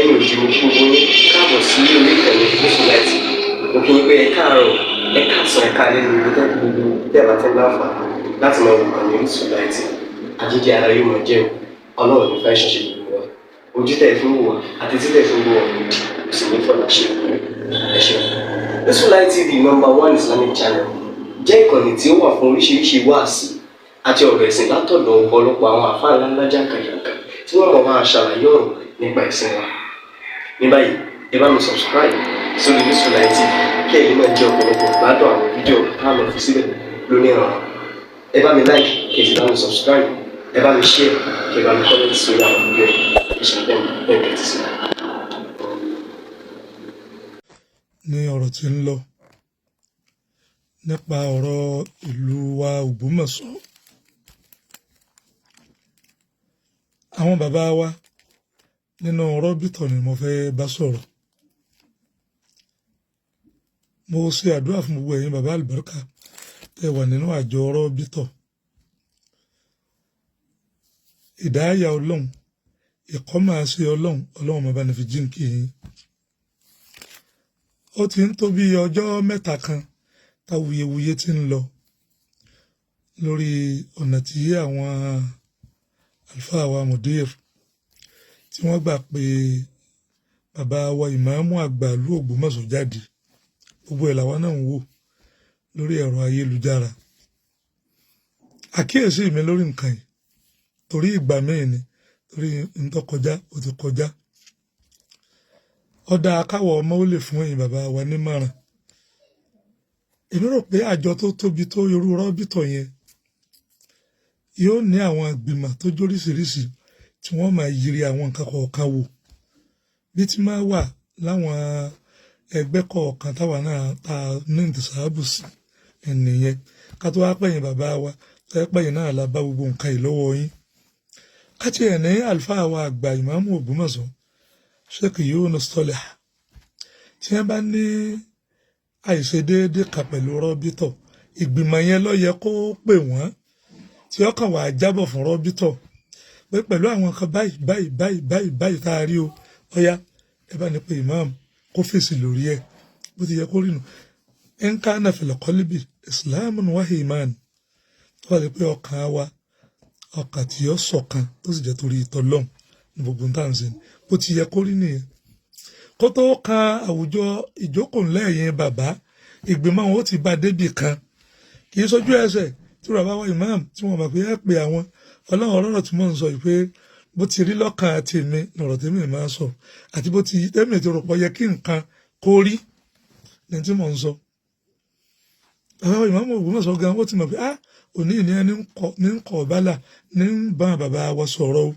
Ẹ̀yin òjì, mo kí gbogbo yín káàbọ̀ sí orí ìkànnì Orísun Light. Mo kí yín pé ẹ káàárọ̀, ẹ káàsán, ẹ káalẹ́ ní gbogbo gbogbo tẹ́ ẹ bá ti ń láǹfààní láti máa wò ìkànnì Orísun Light. Àjíjẹ ara yóò máa jẹun. Ọlọ́run ní fẹ́ ṣẹṣẹ gbogbo wa. Ojú tẹ̀ fún wò wá àti títẹ̀ fún wò wá òdì kò sì ní fọlá ṣe. Ẹ ṣeun. Orísun Light TV, number one Islamic channel, jẹ́ ìkànnì tí ó wà fún oríṣiríṣi wáàsí àti ọ̀rọ̀ ẹ̀sìn látọ̀dọ̀ ọ̀pọ̀lọpọ̀ àwọn àfáà ńláńlá jàǹkàjàǹkà tí wọ́n mọ̀ máa ṣàlàyé ọ̀rọ̀ nípa ẹ̀sìn wa. Ní báyìí, ẹ bá mi subscribe sórí Orísun Light TV kí ẹ̀yin náà jẹ́ ọ̀pọ̀lọpọ̀ gbádùn àwọn fídíò tá a lọ fi síbẹ̀ lónìí ọ̀rọ̀. Ẹ bá mi like, kí ẹ sì bá mi subscribe, ẹ bá mi share, kí ẹ bá mi comment sórí àwọn fídíò yìí. Ẹ ṣe bẹ́ẹ̀ bẹ́ẹ̀ tẹ́tí sí. Ní ọ̀rọ̀ tí ń lọ nípa ọ̀rọ̀ ìlú wa Ògbómọ̀ṣọ́, àwọn bàbá wa nínú rọ́bìtọ̀ ni mo fẹ́ bá sọ̀rọ̀. Mo ṣe àdúrà fún gbogbo ẹ̀yin bàbá àlùbáríkà tẹ́ wà nínú àjọ rọ́bìtọ̀. Ìdáyà Ọlọ́run, ìkọ́ máa ṣe Ọlọ́run, Ọlọ́run máa bá ní fi jíǹkì yín. Ó ti ń tó bí ọjọ́ 3 kan táwuyewuye ti ń lọ lórí ọ̀nà tí àwọn àlùfáà wa mudir tí wọ́n gbà pé bàbá wa ìmáàmù àgbà ìlú Ògbómọ̀ṣọ́ jáde. Gbogbo ẹ̀ làwa náà ń wò lórí ẹ̀rọ ayélujára. Àkíyèsí mi lórí nǹkan yìí, torí ìgbà míì ni, torí ntọ́ kọjá ó ti kọjá. Ọ̀dà akáwọ̀ ọmọ ó lè fún ẹ̀yin bàbá wa nímọ̀ràn. Èmi rò pé àjọ tó tóbi tó irú rọ́bìtọ̀ yẹn yóò ní àwọn ìgbìmọ̀ tó jóríṣiríṣi tí wọ́n máa yiri àwọn nǹkan kọ̀ọ̀kan wò, bí tí máa wà láwọn ẹgbẹ́ kọ̀ọ̀kan táwa náà tá a ní ìtìsáàbù sí ẹnìyẹn. Ká tó wá pẹ̀yìn bàbá wa tó pẹ̀yìn náà la bá gbogbo nǹkan yìí lọ́wọ́ yín. Ká tiẹ̀ ní àlùfáà wa àgbà ìmáàmù Ògbómọ̀ṣọ́, Sheikh Yunus Tọ́lẹ̀, tí wọ́n bá ní àìṣedéédé kan pẹ̀lú rọ́bìtọ̀, ìgbìmọ̀ yẹn ló yẹ kó pè wọ́n, tí ọkàn wà á jábọ̀ fún rọ́bìtọ̀ pé pẹ̀lú àwọn kan báyìí báyìí báyìí báyìí báyìí tá a rí o, ọ̀yá ẹ bá ní pé imam kó fèsì lórí ẹ̀. Bó ti yẹ kó rí nu. Nǹkan náà fil qalbi islamun wa iman, tó wà lè pé ọkàn wa, ọkàn tí ó ṣọ̀kan tó sì jẹ́ torí ìtọ́lọ́m ní gbogbo tá à ń sìn, bó ti yẹ kó rí nìyẹn. Kó tó kan àwùjọ ìjókòó ńlẹ̀ yẹn, bàbá ìgbìmọ̀ wọn ó ti bá débì kan, kì í sójú ẹsẹ̀ tí bàbá wa imam tí wọ́n mọ̀ pé ẹ pè àwọn. Ọlọ́run, ọlọ́rọ̀ tí mò ń sọ yìí pé bó ti rí lọ́kàn tèmi lọ̀rọ̀ tèmi máa ń sọ, àti bó ti tèmi ti rò pọ̀ yẹ kí nǹkan kó rí ní tí mò ń sọ. Bàbá wa imam Ògbómọ̀ṣọ́ gan ó ti mọ̀ pé ah, òní ìní ẹni ní ń kọ̀ bálà ní ń bá bàbá wa sọ̀rọ̀ o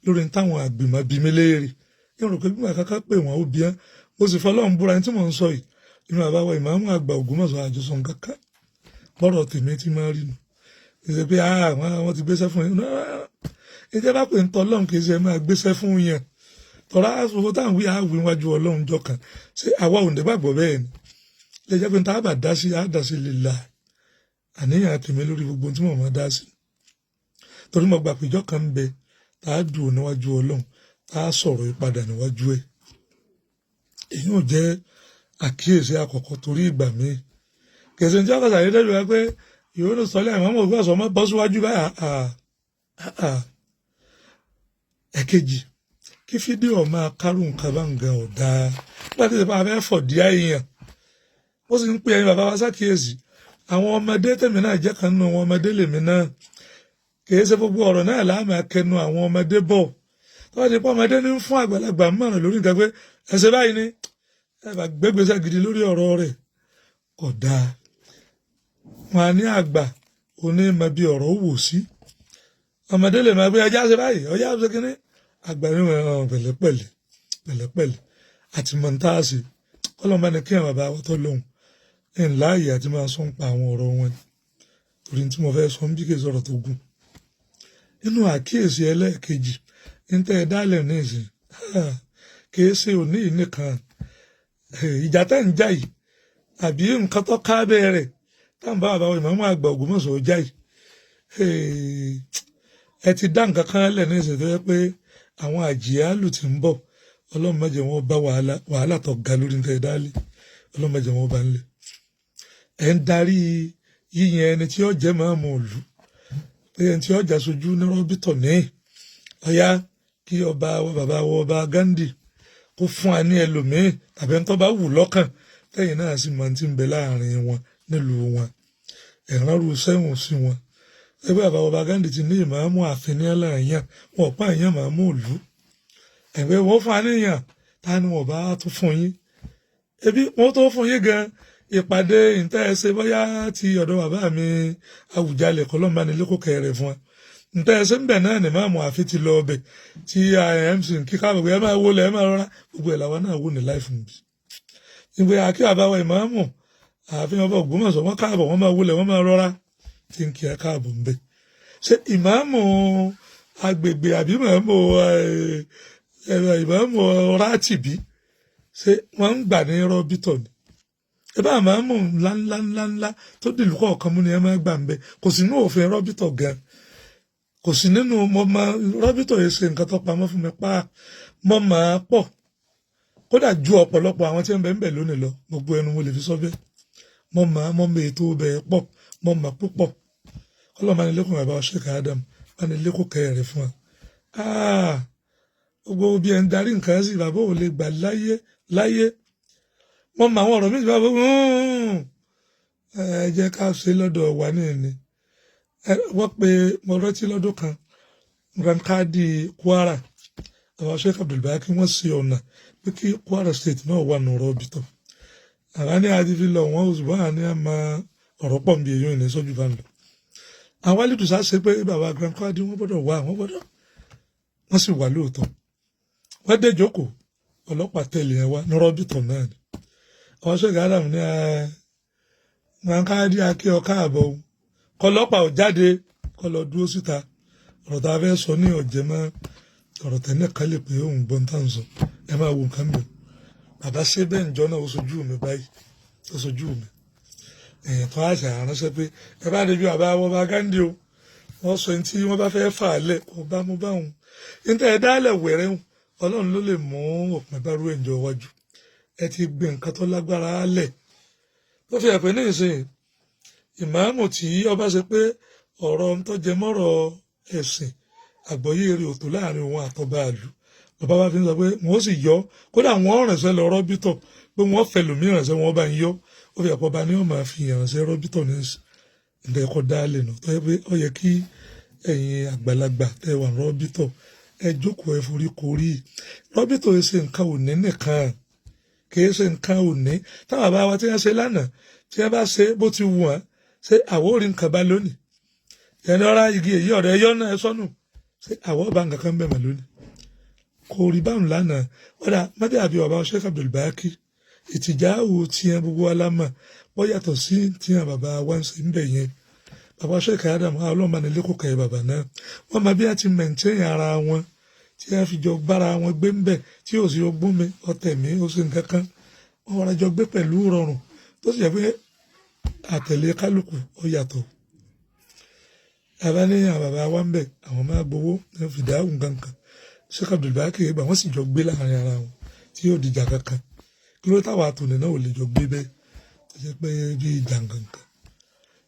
lórí táwọn àgbìmọ̀ bí mi léèrè. Yóò rò pé bí màá kankan pè wọ́n ó bí ẹ́. Mo sì fọlọ́run búra ní tí mò ń sọ yìí, inú bàbá wa ìmáàmù àgbà Ògbómọ̀ṣọ́ àjọsọ nǹkan kan. Bọ́rọ̀ tèmi ti máa rí nu, kì í ṣe pé wọ́n ti gbéṣẹ́ fún yín. Ìjẹ́ bá pè ń tọ́ Ọlọ́run, kì í ṣe máa gbéṣẹ́ fún yẹn. Tọ́ra aṣọ táwọn wí àwìn wájú Ọlọ́run jọ kan. Ṣé àwa ò ní gbàgbọ́ bẹ́ẹ̀ ni? Lè jẹ́ pé tá a bá dá sí, á dá sí lè la àníyàn tèmi lórí gbogbo tí mo máa dá sí, torí mo gbà pé ìjọ kan ń bẹ tá a dùn níwájú Ọlọ́run, tá a sọ̀rọ̀ ìpadà níwájú ẹ̀. Èyí ò jẹ́ àkíyèsí àkọ́kọ́, torí ìgbà míì kẹsàn tí ọkọ̀ sàyẹ́dẹ́ ló wá pé yóò sọlẹ̀ àwọn ọmọ ògbà sọmọ bọ́ síwájú báyà. Ẹ̀kejì, kí fídíò máa kárù nǹkan bá ń gan ọ̀dà nígbà tí ìjọba fẹ́ fọ̀dí àyàn. Ó sì ń pè ẹyin bàbá wa sákìyèsí. Àwọn ọmọdé tèmi náà jẹ́ kan nínú àwọn ọmọdé lèmi náà. Kì í ṣe gbogbo ọ̀rọ̀ náà láàmú akẹnu àwọn ọmọdé bọ̀. Tó bá ti pọ́ ọmọdé ní fún àgbàlagbà mọ̀ràn lórí nǹkan pé ẹsẹ̀ báyìí ni ẹ bá gbégbèsè gidi lórí ọ̀rọ̀ rẹ̀, kò dáa. Wọn á ní àgbà onímọ̀ bí ọ̀rọ̀ wò sí. Ọmọdé lè máa gbé ọjà ṣe báyìí, ọjà ṣe kínní, àgbà ní wọn pẹ̀lẹ́pẹ̀lẹ́ pẹ̀lẹ́pẹ̀lẹ́ àti mọ̀ntàṣì. Kọ́lọ́mọba ni kí àwọn bàbá wa tó lóhùn ẹ̀ ń láàyè àti máa sọ ń pa àwọn ọ̀rọ̀ wọn, torí tí mo fẹ́ sọ ń bí kì í sọ̀rọ̀ tó gùn. Nínú àkíyèsí ẹlẹ́ẹ̀kejì ń tẹ́ ẹ dálẹ̀ ní ìsìn, kì í ṣe òní yìí nìkan ìjà tẹ́ ń jà yìí àbí nǹkan tó ká bẹ́ẹ̀ táwọn bá bàbá ìmáàmù àgbà Ògbómọ̀ṣọ́ jà yìí. Ẹ ti dá nǹkan kan lẹ̀ ní ìsìn tó yẹ pé àwọn àjìyálù tí ń bọ̀. Ọlọ́run má jẹ́ wọn bá wàhálà, wàhálà tó ga lórí níta ìdálé, Ọlọ́run má jẹ́ wọn bá ń lé. Ẹ̀ ń darí yíyan ẹni tí ó jẹ́ máàmù ìlú, pé ẹni tí ó jà sojú ní rọ́bìtọ̀ ní ọ̀yá, kí ọba wa, bàbá wa ọba Gandhi, kó fún wa ní ẹlòmíín tàbí ẹni tó bá wù lọ́kàn, tẹ́yìn náà sì máa ti ń bẹ láàrin wọn nílùú wọn, ẹ̀ránrú sẹ́wọ̀n sí wọn. Ẹgbẹ́ bàbá ọba Gandhi ti ní ìmáàmù ààfin ní ẹlẹ́yìn wọn, ọ̀pá ìyàn máàmù ìlú ẹ̀gbẹ́ wọn fún àníyàn, ta ni wọn bá tún fún yín? Ebi wọn tó fún yín gan ìpàdé ìta ẹsẹ bóyá ti ọ̀dọ̀ bàbá mi Àwùjalẹ̀ kọlọ́mbánilẹ́kọ̀ọ́ kẹrẹ̀ fún wa. Ìta ẹsẹ ńbẹ náà ní máàmù ààfin ti lọ ọbẹ̀ tí MC kíkà gbogbo ẹ máa wọlé, ẹ máa rọra, gbogbo ẹ̀ làwọn náà wò ní láìfún bí. Ìgbé àkí bàbá wa ìmáàmù ààfin ọba Ògbómọ̀ṣọ́, wọn káàbọ̀, wọn máa wọlé, wọn máa rọra, tí ń kí ẹ káàbọ̀ ńbẹ. Ṣé ìmáàmù agbègbè àbí ìmáàmù ìmáàmù rátìbí, ṣé wọ́n ń gbà ní rọ́bìtọ̀ ni? Ẹ bá ìmáàmù ńlá ńlá ńlá ńlá tó dìlú kọ̀ọ̀kan mú ni ẹ máa gbà ń bẹ. Kò sí nínú òfin rọ́bìtọ̀ gan, kò sí nínú. Mo máa rọ́bìtọ̀ yìí ṣe nǹkan tó pamọ́ fún mi pa, mo máa pọ̀ kódà ju ọ̀pọ̀lọpọ̀ àwọn tí ń bẹ ń bẹ lónìí lọ. Gbogbo ẹnu mo lè fi sọ bẹ́ẹ̀. Mo máa mo mọ ètò bẹ́ẹ̀ pọ̀, mo máa púpọ̀. Ọlọ́run bá ní lékún bàbá Sheikh Adam, bá ní lékún kẹrẹ̀ fún wa. Gbogbo bí ẹ ń darí nǹkan sí, bàbá ò lè gbà láyé láyé. Mo mọ àwọn ọ̀rọ̀ méjì, bàbá ẹ jẹ́ ká ṣe lọ́dọ̀ wa ní ẹni. Wọ́n pe mo rántí lọ́dún kan, Grand Kadi Kwara, àwọn Sheikh Abdulbaki, wọ́n ṣe ọ̀nà pé kí Kwara State náà wà nù rọ́bìtọ̀. Àbá ní àti fi lọ wọn, oṣù báwa ní àmà ọ̀rọ̀ pọ̀ nbí èyí ò ní sọ́jú bá ń lọ. Àwọn alìdùsá ṣe pé bàbá Grand Kadi wọ́n gbọ́dọ̀ wá, wọ́n gbọ́dọ̀, wọ́n sì wà lóòótọ́. Wọ́n dé jókòó, ọlọ́pàá tẹ̀lé ẹ wá ní rọ́bìtọ̀ náà ni. Àwọn Sheikh Adam ní ẹ Grand Kadi akí ọ káàbọ̀ o, kọlọ́pàá ò jáde, kọ́ lọ dúró síta. Ọ̀rọ̀ tá a fẹ́ sọ ní ọ̀jẹ̀ mọ́ ọ̀rọ̀ tẹ́lẹ̀ ká lè pé òun gbọ́n tá à ń sọ. Ẹ máa wo nǹkan mi. Bàbá ṣe bẹ́ẹ̀ ń jọ náà, ó sojú mi báyìí, ó sojú mi. Èèyàn tó àṣà ránṣẹ́ pé ẹ bá débi bàbá wọn bá Gandhi o, wọ́n sọ tí wọ́n bá fẹ́ fà á lẹ̀ kó bá mú báwọn níta ẹ dálẹ̀ wẹ̀rẹ̀ hùn. Ọlọ́run ló lè mú òpin bá rú ẹ̀ǹjọ́ wájú. Ẹ ti gbé nǹkan tó lágbára lẹ̀ tó fi ẹ̀pẹ́ ní ìsìn ìmáàmù tí ọba ṣe pé ọ̀rọ̀ tó jẹ mọ́rọ̀ ẹ̀sìn, àgbọ́yé rẹ̀ òtò láàrin òun àtọba àlù. Bàbá bá fi ń sọ pé wọ́n sì yọ, kódà wọ́n ránṣẹ́ lọ rọ́bìtọ̀ pé wọ́n fẹ́ lòmí ránṣẹ́, wọ́n bá ń yọ. Ó fi àpọ̀ba ní wọ́n máa fi ránṣẹ́ rọ́bìtọ̀ ní ìdá ẹ̀kọ́ dálẹ̀ nù tó yẹ pé ó yẹ kí ẹ̀yin àgbàlagbà tẹ́ wà rọ́bìtọ̀, ẹ jókòó, ẹ forí korí. Rọ́bìtọ̀ yìí ṣe nǹkan òní nìkan, kìí ṣe nǹkan òní. Táwọn bàbá wa tí wọ́n ṣe lánàá, tí wọ́n bá ṣe bó ti wù wọ́n, ṣé àwọ̀ orí nǹkan bá lónìí ẹni ọ̀rá igi èyí ọ̀rẹ́ ẹyọ náà ẹ sọ́nù, ṣé àwọ̀ bá nǹkan kan bẹ̀ mọ́ lónìí? Kò rí báwọn lánàá. Ọ̀dà mọ́tẹ́ àbí bàbá Sheikh Abdulbaki ìtìjáwò tiẹ̀, gbogbo alámà wọ́n yàtọ̀ sí tiẹ̀ bàbá wa ń ṣe ń bẹ̀ yẹn. Bàbá Sheikh Adam, ọlọ́mọ ní lẹ́kọ̀ọ́ kẹ́ bàbá náà, wọ́n máa bí a ti mẹ̀ǹtẹ́yìn ara wọn tí a fi jọ bára wọn gbé ń bẹ̀, tí ò sí ogún mi ọ̀tẹ̀ mi ó sì nǹkan kan, wọ́n wọ́n jọ gbé pẹ̀lú rọrùn, tó sì jẹ́ pé àtẹ̀lé kálukú ó yàtọ̀. Bàbá ní àwọn bàbá wa ń bẹ̀, àwọn máa gbowó ní fìdáhùn kankan. Sheikh Abdulbaki ìgbà wọ́n sì jọ gbé láàrin ara wọn tí yóò dìjà kankan. Kí ló táwa àtòní náà ò lè jọ gbé bẹ́ẹ̀ tó jẹ́ pé bí ìjà kankan?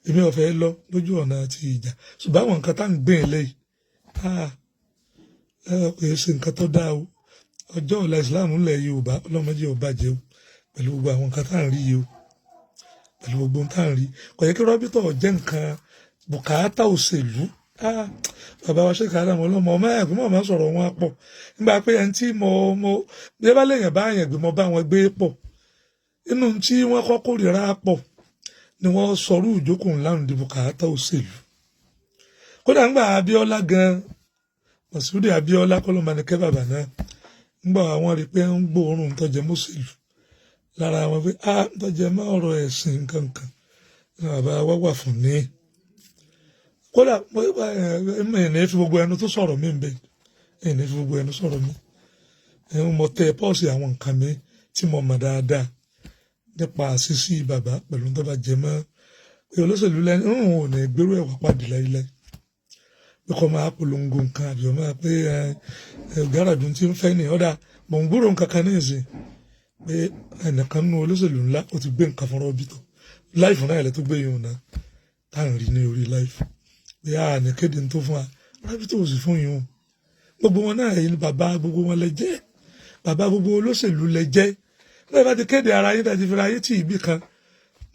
Èmi ò fẹ́ lọ lójú ọ̀nà àti ìjà, ṣùgbọ́n àwọn nǹkan tá à ń gbé lẹ́yìn kì í ṣe nǹkan tó dáa o. Ọjọ́ ọ̀la Islam ńlẹ̀ Yorùbá, ọlọ́mọdé ò bàjẹ́ o pẹ̀lú gbogbo àwọn nǹkan tá à ń rí yìí o, pẹ̀lú gbogbo nǹkan tá à ń rí. Kò yẹ kí rọ́bìtọ̀ jẹ́ nǹkan bùkátà òṣèlú. Bàbá wa Sheikh Adam, ọlọ́mọ ọmọ ẹ̀gbọ́n mọ̀ máa sọ̀rọ̀ wọn pọ̀ nígbà pé ẹni tí mo mo bí ẹ bá lèèyàn bá yẹn gbé, mo bá wọn gbé pọ̀ inú tí wọ́n kọ́ kórìíra pọ̀ ni wọ́n sọrú ìjókòó ńlá ń di bùkátà òṣèlú. Kódà ńgbà Abíọ́lá gan, Mọ̀súdì Abíọ́lá kọ́lọ́mọ̀nìkẹ́ bàbá náà, ńgbà àwọn rí pé ń gbóòórùn tọ́jẹ́ mọ́sẹ̀lú lára wọn pé a tọ́jẹ́ mọ́ ọ̀rọ̀ ẹ̀sìn kankan ní bàbá wa wà fún ní. Kódà ẹ̀ẹ́n fi gbogbo ẹnu tó sọ̀rọ̀ mi ń bẹ, ẹ̀ẹ́n fi gbogbo ẹnu sọ̀rọ̀ mi, ẹ̀ẹ́n mo tẹ pọ́ọ̀sì àwọn nǹkan mi tí mo mọ̀ dáadáa nípa àṣìṣe bàbá pẹ̀lú tó bá jẹ mọ́ pé olóṣèlú lẹ́nu ń ò ní gbérú ẹ̀wà pàdé láíláí. Pé kọ́ máa polongo nǹkan àbí ọ máa pé ẹ gáràdùn tí ń fẹ́ ní ọ̀dà mọ̀ ń gbúrò nǹkan kan ní ìsìn pé ẹnìkan nínú olóṣèlú ńlá ó ti gbé nǹkan fún Rọ́bìtọ̀ láìfù náà ilẹ̀ tó gbé yìí náà tá à ń rí ní orí láìfù pé a ní kéde tó fún wa. Rọ́bìtọ̀ ò sì fún yìí o. Gbogbo wọn náà, ẹ̀yin ni bàbá gbogbo wọn lẹ jẹ́, bàbá gbogbo olóṣèlú lẹ jẹ́. Bẹ́ẹ̀ bá ti kéde ara yín tàbí fira yín tì í bì kan,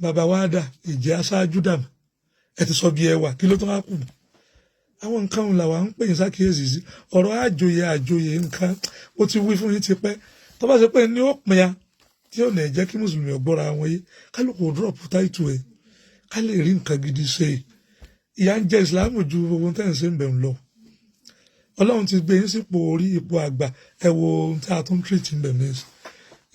bàbá wa dà ìjẹ́ aṣáájú dàmú. Ẹ ti sọ bí ẹ wà, kí ló tó wá kù? Àwọn nǹkan òun làwa ń pè yín sákìyèsí sí. Ọ̀rọ̀ àjòyè àjòyè nǹkan ó ti wí fún yín ti pẹ́. Tó bá ṣe pé ní ó pin ya tí ò ní jẹ́ kí mùsùlùmí ọgbọ́ra wọn yé, kálukú drop title ẹ̀, ká lè rí nǹkan gidi ṣe. Ìyà ń jẹ ìsìlámù ju gbogbo tẹ́ ń ṣe ń bẹ̀ ń lọ. Ọlọ́run ti gbé yín sípò orí ipò àgbà. Ẹ wo ohun tí a tún treat ń bẹ̀ ní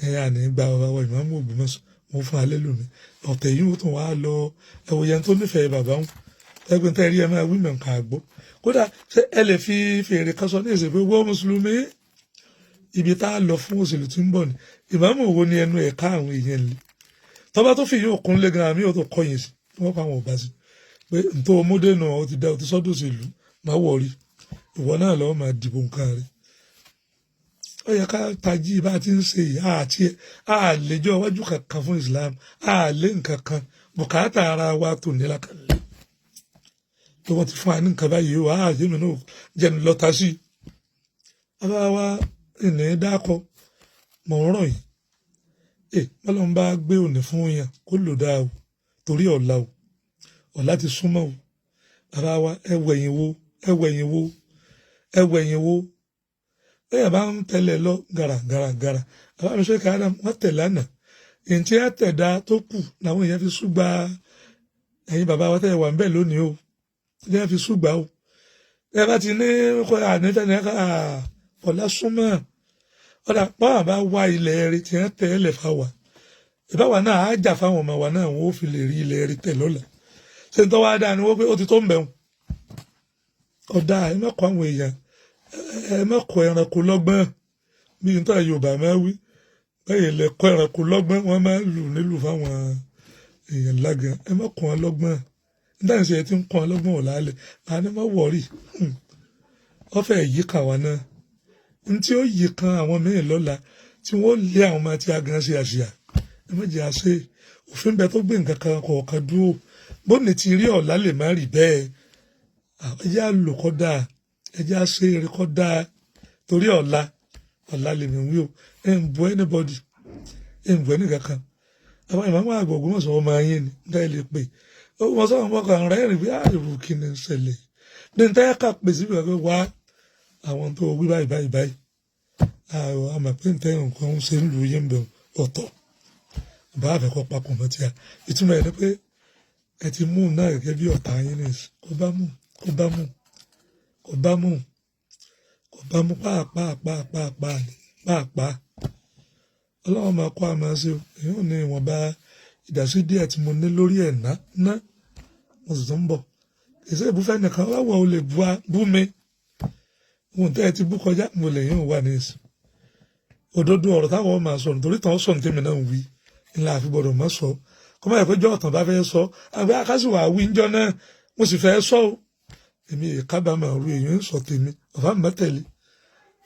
ẹ àní gba bàbá wa ìmáàmù Ògbómọ̀ṣọ́ mo fún alẹ́ lómi ọ̀tẹ̀ yìí, ó tún wá lọ. Ẹ wo yẹn tó nífẹ̀ẹ́ bàbá wọn ẹgbẹ́ tẹ́ rí, ẹ máa wí mọ̀ nǹkan àgbọ̀. Kódà ṣé ẹ lè fi fèrè kan sọ ní ìsìn pé wọ́n mùsùlùmí ibi tá a lọ fún òṣèlú tí ń bọ̀ ni? Ìmáàmù wo ni ẹnu ẹ̀ka àwọn èèyàn lè tọ́ba tó fi yóò kún lé gan àmì ò tó kọyìn sí wọ́n pa àwọn ọba sí pé ntọ́ ọmọdé náà ó ti dá, ó ti sọ́dọ̀ òṣèlú, má wọ̀rí, ìwọ náà lọ́wọ́ máa dìbò nǹkan rẹ̀. Ó yẹ ká tají bá a ti ń ṣe yìí. Àti àlejò iwájú kankan fún Islam, àlè nǹkan kan, bùkátà ara wa tó nílá kan lé tó wọ́n ti fún wa ní nǹkan báyìí o. Àjẹ́ mi náà jẹ́nu lọ́ta sí i. Bàbá wa ìní dákọ mọ̀ ń rọ̀ yìí. Ẹ bọ́lá ń bá gbé òní fún yàn kó lò dáa o, torí ọ̀la o, ọ̀la ti súnmọ́ o. Bàbá wa, ẹ wẹ̀yìn wo, ẹ wẹ̀yìn wo, ẹ wẹ̀yìn wo. Bẹ́ẹ̀ bá ń tẹ̀lé lọ gàrà gàrà gàrà, bàbá mi ṣe ká wọ́n tẹ̀lé àná èyí tí wọ́n tẹ̀dá tó kù làwọn èèyàn fi súgbà. Ẹ̀yin bàbá wa tẹ̀ wà ń bẹ̀ lónìí o, tí wọ́n fi súgbà o. Ẹ bá ti ní ànífẹ́ ní ọ̀la súnmọ́ ọ̀dà báwa bá wá ilẹ̀ rí tí wọ́n tẹ̀ ẹ́ lẹ̀ fà wá, ìbáwa náà á jà fáwọn ọmọ wa náà, wọ́n ó fi lè rí ilẹ̀ rí tẹ̀ lọ́la. Ṣé ń tọ́ wá dáa ni wọ́n pé ó ti tó ń bẹ̀rù ọ̀dà. Ẹ má kọ́ àwọn èèyàn, ẹ má kọ́ ẹranko lọ́gbọ́n bí n tó Yorùbá máa wí báyìí lẹ kọ́ ẹranko lọ́gbọ́n, wọ́n máa lù nílùú fáwọn èèyàn lágan. Ẹ má kọ́ wọn lọ́gbọ́n nígbà tí ẹ ti ń kọ́ wọn lọ́gbọ́n ọ̀la alẹ̀ àní má wọ̀rí. Wọ́n fẹ́ yí kan wa náà ntí ó yí kan àwọn míì lọ́la tí wọ́n lé àwọn ọmọ tí a gan ṣe àṣìyà. Ẹ má jẹ́ àṣẹ òfin bẹ tó gbé nǹkan kan kọ̀ọ̀kan dúró. Bóni ti rí, ọ̀la lè má rí bẹ́ẹ̀. Ẹ jẹ́ àlò kọ́ dáa, ẹ jẹ́ àṣẹ eré kọ́ dáa torí ọ̀la. Ọ̀la lèmi wí o. Ẹ ń bu anybody, ẹ ń bu ẹnì kankan. Àwọn ìmọ̀ọ́mọ́ àgbà Ògbómọ̀ṣọ́ ọmọ ayé ni níta ẹ lè pè wọ́n sọ àwọn ọkàn rẹ̀ rìn bí àìrù kí ni ń ṣẹlẹ̀ ní níta ẹ kà pè síbi pé wá àwọn tó wí báyìí báyìí báyìí. Àwọn àmọ̀ pé níta nǹkan ń ṣe ń lu yín bẹ̀ ọ̀tọ̀ bá àfẹ́kọ́ papọ̀ mọ́ tí a ìtumọ̀ ẹ̀ ni pé ẹ ti mú un náà gẹ́gẹ́ bí ọ̀tá yín ní kó bá mú, kó bá mú, kó bá mú, kó bá mú pàápàá pàápàá pàápàá. Ọlọ́run máa kọ́ àmọ́ ṣe o. Èyí ò ní ìwọ̀nba ìdásí díẹ̀ tí mo ní lórí ẹ̀ ná ná, mo sì tún ń bọ̀. Kìí ṣe ìbúfẹ́ nìkan wá wọ̀, ó lè bú mi ohun tẹ́ ẹ ti bú kọjá mo lè yín wà ní ìsìn. Òdodo ọ̀rọ̀ táwọn máa sọ nítorí tàn sọ̀ ní tèmi náà ń wí ńlá àfi gbọ́dọ̀ má sọ kọ́ máa yẹ pé jọ́ ọ̀tàn bá fẹ́ sọ àgbẹ̀ akásùwà wí ńjọ́ náà mo sì fẹ́ sọ o. Èmi ìkábàámọ̀ ru èyí ń sọ tèmi ọ̀fà mọ́tẹ̀lé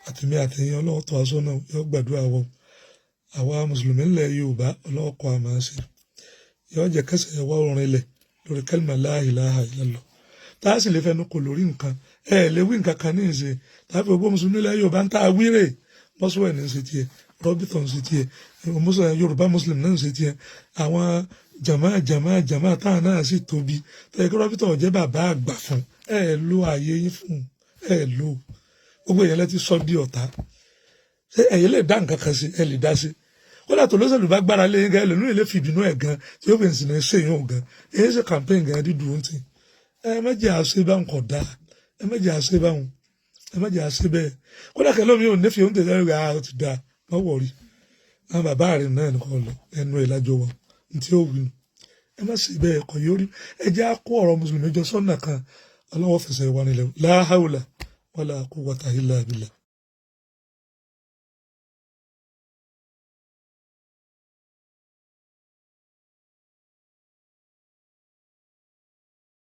àtèmi àtẹ̀yìn. Ọlọ́wọ́ tó aṣọ náà yọ gbàdúrà wọ àwa mùsùlùmí ńlẹ̀ Yorùbá. Ọlọ́wọ́ kọ́ àmọ́ ṣe yọ jẹ́ kẹsẹ̀ wá orin ilẹ̀ lórí kẹlìmọ̀ la ilaha illallah tá a sì lè fẹnu kò lórí nǹkan. Ẹ lè wí nǹkan kan ní ìsìn tàbí gbogbo mùsùlùmí ńlẹ̀ Yorùbá ń tá a wíìrè mọ́sùwẹ̀ ní ṣe tiẹ̀, rọ́bìtàn ṣe tiẹ̀, Yorùbá muslim náà ṣe tiẹ̀, àwọn jama jama jama táwọn náà sì tóbi tẹ̀lé kí rọ́bìtàn jẹ́ bàbá àgbà fún ẹ. Lo ààyè yín fún ẹ, lò gbogbo èèyàn lẹ ti sọ di ọ̀tá. Ṣé ẹ̀yin lè dá nǹkan kan sí? Ẹ lè dá sí. Kódà tó lóṣèlú bá gbára lé yín gan, ẹlòmíràn lè fi ìbínú ẹ̀ gan tí ó fi ń sìn ní ṣèyàn gan èyí ṣe campaign gan dídùn ó ti. Ẹ má jẹ́ àṣẹ báwọn kọ̀ dáa. Ẹ má jẹ́ àṣẹ báwọn, ẹ má jẹ́ àṣẹ bẹ́ẹ̀. Kódà kẹlẹ́ mi ò nífẹ̀ẹ́ oúnjẹ tẹ́lẹ̀ rẹ̀ á ti dáa, má wọ̀rí. Àwọn bàbá rẹ̀ náà nìkan lọ ẹnu ẹ̀ lájọ wọn ntí ó wí nù. Ẹ má ṣe bẹ́ẹ̀ kọ̀ yóò rí. Ẹ jẹ́ á kó ọ̀rọ̀ mùsùlùmí jọ sọ́nà kan. Ọlọ́wọ́ fẹsẹ̀ wà nílẹ̀. La hawla wala quwwata illa billah.